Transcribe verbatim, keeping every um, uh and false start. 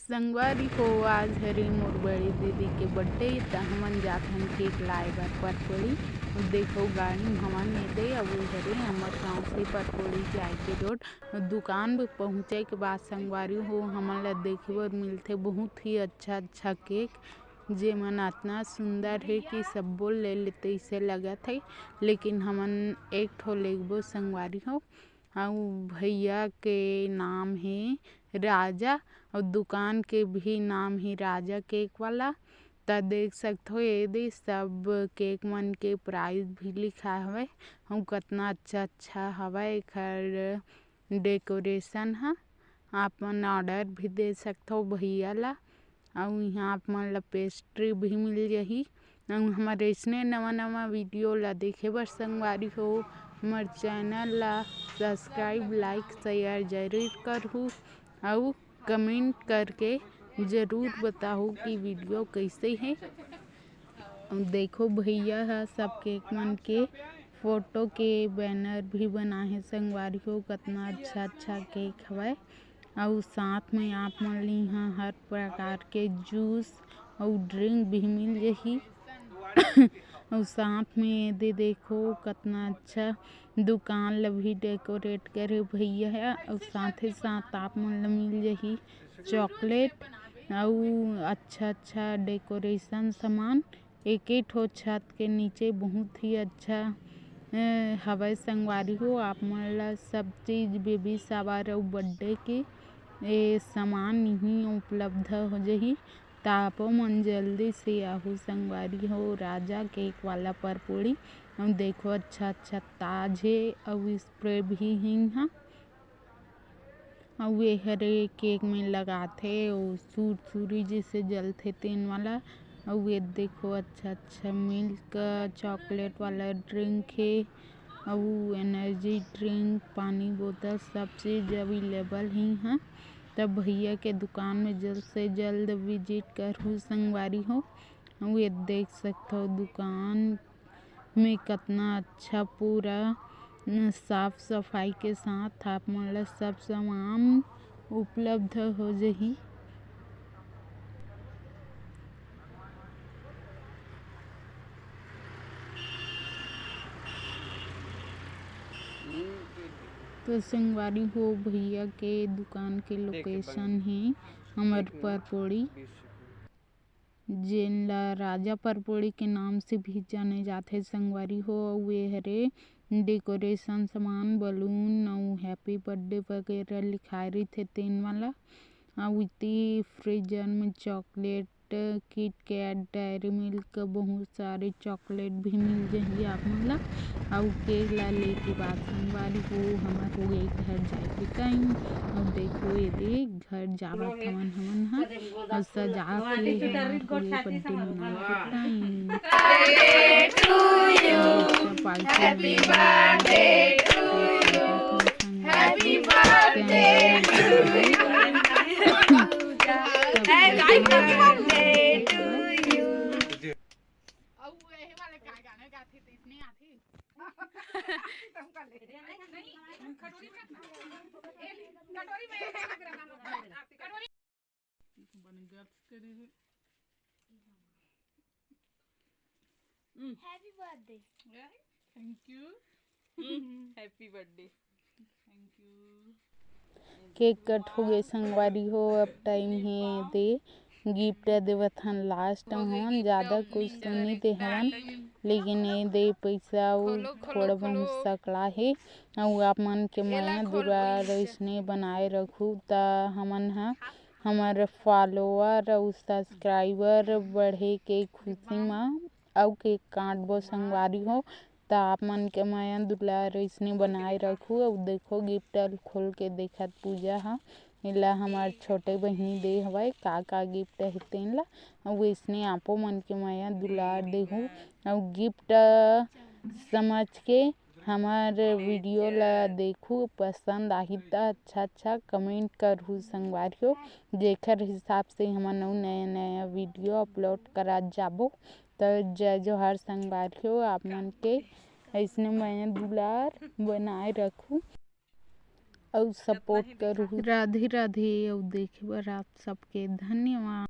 संगवारी हो, आज हरे मोर बड़ी दीदी के बर्थडे, त हमन जाथन केक लाए बर परपोड़ी। देखो, गाड़ी में हमन एदे, अउ हरे हमर गाँव से परपोड़ी जाए के रोड। दुकान में पहुँचे के बाद संगवारी हो, हमन ला देखे बर मिलथे बहुत ही अच्छा अच्छा केक, जेमन अतना सुंदर हे कि सब्बो ले लेते इसे लगत हे, लेकिन हमन एक ठो लेगबो संगवारी हो। अउ भैया के नाम हे राजा, अउ दुकान के भी नाम हे राजा केक वाला। त देख सकथो, एदे सब केक मन के प्राइस भी लिखा हवय, अउ कतना अच्छा अच्छा हवय एखर डेकोरेशन ह। आप मन ऑर्डर भी दे सकथो भैया ला। अउ इहाँ आप मन ला पेस्ट्री भी मिल जही। अउ हमर अइसने नवा नवा वीडियो ला देखे बर संगवारी हो, हमर चैनल ला सब्सक्राइब, लाइक, शेयर जरूर करहू। अउ कमेंट करके जरूर बताहू कि वीडियो कइसे हे। अउ देखो, भैया ह सब केक मन के फोटो के बैनर भी बनाए हे संगवारी हो, कतना अच्छा अच्छा केक हवय। अउ साथ में आप मन ल इहाँ हर प्रकार के जूस अउ ड्रिंक भी मिल जही। अउ साथ में एदे देखो, कतना अच्छा दुकान ल भी डेकोरेट करे भैया ह। अउ साथ ही साथ आप मन ल मिल जही चॉकलेट अउ अच्छा अच्छा डेकोरेशन सामान। एके ठो छत के नीचे बहुत ही अच्छा, अ, हवय संगवारी हो। आप मन ला सब चीज बेबी शावर अउ बर्थडे के ए सामान इहीं उपलब्ध हो जही। त आपो मन जल्दी से आहू संगवारी हो, राजा केक वाला परपोड़ी। अउ देखो, अच्छा अच्छा ताज हे अउ स्प्रे भी हे इहाँ। अउ ए हरे केक में लगाथे, अउ सुरसुरी जइसे जलथे तेन वाला। अउ ए देखो, अच्छा अच्छा मिल्क चॉकलेट वाला ड्रिंक हे, अउ एनर्जी ड्रिंक, पानी बोतल, सब चीज अवेलेबल हे इहाँ। त भैया के दुकान में जल्द से जल्द विजिट करहू संगवारी हो। अउ ए देख सकथव, दुकान में कतना अच्छा पूरा, न, साफ सफाई के साथ आप मन ला सब सामान उपलब्ध हो जही। तो संगवारी हो, भैया के दुकान के लोकेशन हे हमर परपोड़ी, जेन ला राजा परपोड़ी के नाम से भी जाने जाथे संगवारी हो। अउ ए हरे डेकोरेशन सामान, बलून अउ हैप्पी बर्थडे वगैरह लिखाए रहिथे तेन वाला। अउ इति फ्रीजर में chocolate, Kit Kat, dairy milk, बहुत सारे चॉकलेट भी मिल जही आप मन ला। अउ केक ला लेके बाद संगवारी हो, हमर हो गे घर जाए के टाइम। अउ देखो, एदे घर जावत हवन हमन ह, अउ सजा के हमर हो गे बर्थडे मनाए के time. Happy birthday to you. Happy birthday to you. Happy birthday to you. Happy birthday to you. अउ एहे वाले का गाना गाथे त इसने आथे। कटोरी में, कटोरी में। बन गया तेरे। Happy birthday. Thank you. Happy birthday. Thank you. Cake cut हो गे संगवारी हो, अब टाइम हे दे गिफ्ट देवत हन लास्ट में। हमन ज़्यादा कुछ तो नइ दे हवन, लेकिन ए दे पैसा अउ थोड़ा बहुत सकला हे। अउ आप मन के मया दुलार अइसने बनाए रखू, त हमन ह, हमर फॉलोअर अउ सब्सक्राइबर बढ़े के खुशी म अउ केक काटबो संगवारी हो। त आप मन के मया दुलार अइसने बनाए रखू। अउ देखो, गिफ्ट ल खोल के देखत पूजा ह, एला हमर छोटे बहिनी दे हवय, का का गिफ्ट हे तेन ला। अउ अइसने आपो मन के मया दुलार देहू, अउ गिफ्ट समझ के हमर वीडियो ला देखू, पसंद आही त अच्छा अच्छा कमेंट करहू संगवारी हो, जेखर हिसाब से हमन अउ नया नया वीडियो अपलोड करत जाबो। त जय जोहार संगवारी हो, आप मन के अइसने मया दुलार बनाए रखू। अउ सपोर्ट करू। राधे राधे, अउ देखे बर आप सबके धन्यवाद।